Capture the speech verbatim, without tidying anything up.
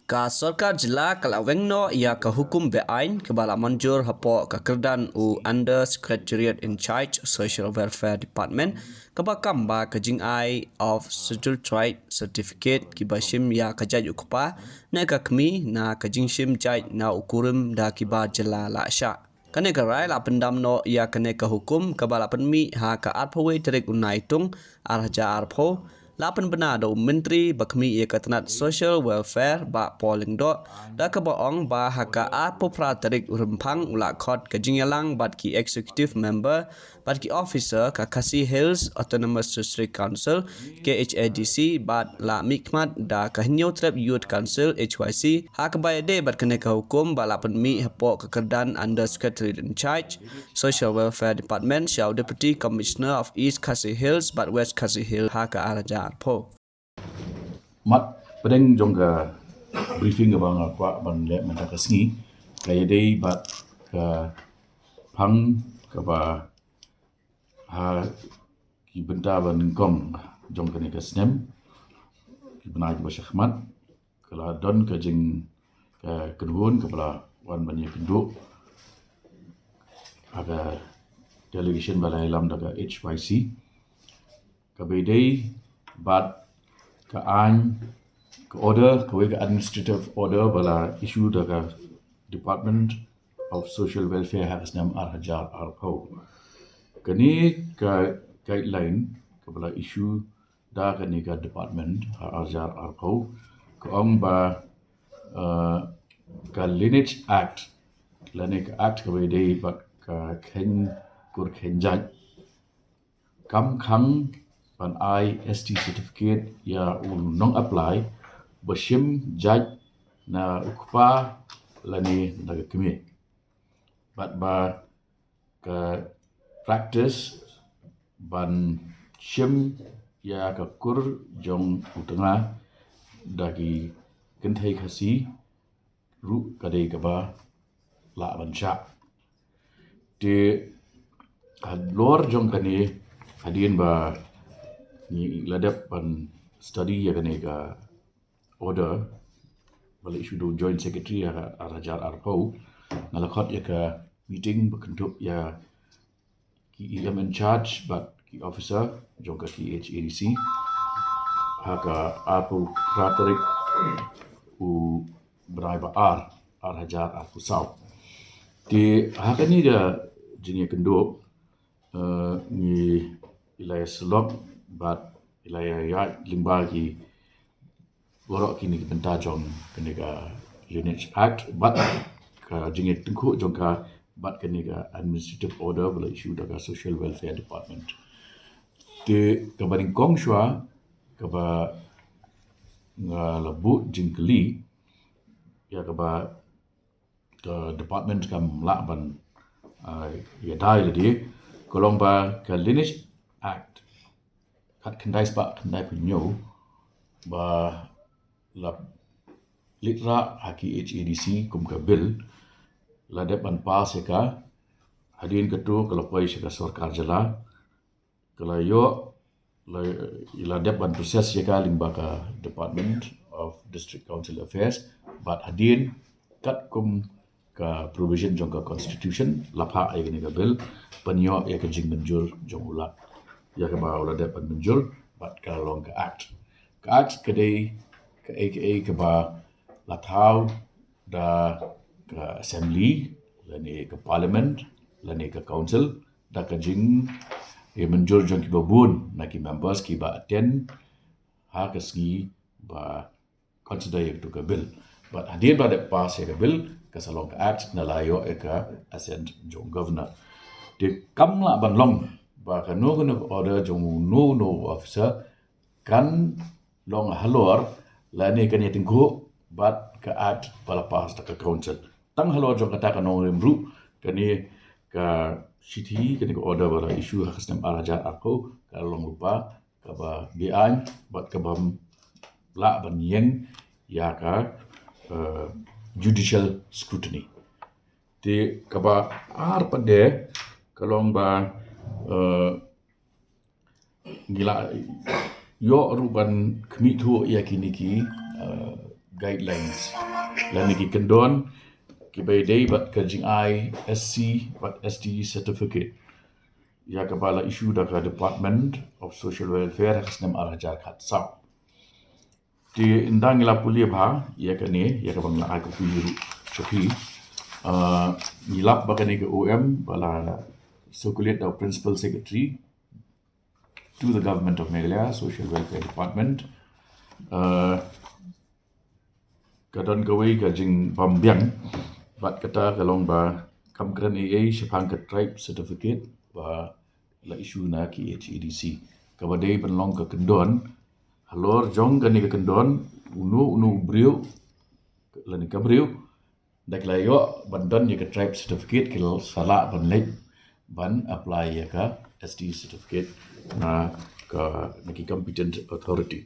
Ka Sorkar Jylla ka la weng noh ïa ka hukum beaiñ kaba la mynjur hapoh ka kyrdan u Under Secretariat in Charge Social Welfare Department, kaba kam ba ka jingai of Scheduled Tribe Certificate kiba shim ïa ka jait u kpa ne ka kmie na ka jingshim jait na u kurim da kiba jylla la shah. Kane ka rai la pyndam noh ïa kane ka hukum kaba la pynmih ha ka arphew wei tarik u Naitung ar hajar arphew, la pynbna da u Myntri ba khmih ïa ka tnat Social Welfare, Bah Paul Lyngdoh, da kaba ong ba ha ka arphew phra tarik u Rymphang u la khot ka jingïalang bad ki executive member bad ki officer ka Khasi Hills Autonomous District Council, K H A D C, bad la mihkhmat da ka Hynñiewtrep Youth Council, H Y C, ha kaba ïadei bad kane ka hukum ba la pynmih hapoh ka kyrdan Under Secretariat in Charge Social Welfare Department sha u Deputy Commissioner of East Khasi Hills bad West Khasi Hills ha ka ar hajar arphew. Mat pdeng jong ka briefing kaba nga kwah ban leh mynta ka sngi, ka ïadei bad ka phang kaba ha ki bynta ba nyngkong jong kane ka snem, ki bnai kiba shakhmat, ka la don ka jing, ka kynhun kaba la wan ban ïakynduh ha ka delegation ba la ïalam da ka H Y C, kaba ïadei bad ka aiñ, ka order, kawei ka administrative order ba la issue da ka Department of Social Welfare ha ka snem ar hajar arphew. Kane ka guideline kaba la issue da kane ka department ha ar hajar arphew ka ong ba, uh, ka Lineage Act lane ka act kaba ïadei bad ka kheiñ kur kheiñ jait kam khang ban ai S T certificate ïa u nong apply ba shim jait na u kpa lane na ka kmie. Bad ba ka practice ban shim ïa ka kur jong u tnga da ki kynthei Khasi ruh ka dei kaba lah ban shah. Te halor jong kane, hadien ba ngi la dep ban study ïa kane ka order ba la issue da u Joint Secretary ha ar hajar arphew, nga la khot ïa ka meeting ba kynthup ïa ki E M in charge bad ki officer jong ka K H A D C ha ka arphew phra tarik u bnai ba ar, ar hajar arphew saw. Te ha kane ka jingïakynduh, eh, ngi la ïasyllok bad la ïaid lyngba ki baroh kine ki bynta jong kane ka Lineage Act bad ka jingïatyngkhuh jong ka bad kane ka administrative order ba la issue da ka Social Welfare Department. Te kaba nyngkong shuwa kaba nga la buh jingkylli ïa kaba ka department kam lah ban, ah, ïada ïa lade, ka long ba ka Lineage Act khatkhyndai spah khyndaiphew hynñiew ba la leit rah ha K H A D C kum ka bill, la dep ban pass ïa ka, hadien kata ka la poi sha ka sorkar jylla, ka la ïoh, la, la dep ban process ïa ka lyngba ka Department of District Council Affairs, bad hadien katkum ka provision jong ka constitution la phah ïa kane ka bill ban ïoh ïa ka jingmynjur jong u Lat, ïa kaba u la dep ban mynjur bad ka long ka act. Ka act ka dei kaei kaei kaba la thaw da ka assembly lane ka parliament lane ka council da ka jingmynjur jong kiba bun na ki members kiba attend ha ka sngi ba consider ïa katu ka bill. Bad hadien ba dep pass ïa ka bill, ka sa long ka act, na la ïoh ïa ka assent jong governor. Te kam lah ban long ba kano kano ka order jong uno uno u officer kan long halor lane kan ïatyngkhuh bad ka act ba la pass da ka council. Tang halor jong kata ka nongrim ruh, kane ka shithi, kane ka order ba la issue ha ka snem ar hajar arphew ka long lypa kaba beaiñ bad kaba lah ban ïeng ïa ka, eh, judicial scrutiny. Te kaba ar pat de ka long ba, eh, ngi la ïoh ruh ban khmih thuh ïa kine ki, eh, guidelines lane ki kyndon kiba ïadei bad ka jingai SC bad ST certificate ïa kaba la issue da ka Department of Social Welfare ha ka snem ar hajar khatsaw. Te ynda ngi la pule bha ïa kane, ïa kaba ngi la ai copy ruh sha phi. Uh, ngi lap ba kane ka OM ba la circulate da Principal Secretary to the Government of Meghalaya, Social Welfare Department. Uh, ka don kawei ka jingbym biang bad kata ka long ba kam kren ei ei shaphang ka tribe certificate ba la issue na ki KHADC. Kaba dei ban long ka kyndon halor jong kane ka kyndon, uno uno u briew lane ka briew da ki la ïoh ban don ïa ka tribe certificate ki la sa lah ban leit ban apply ïa ka ST certificate na ka, na ki competent authority.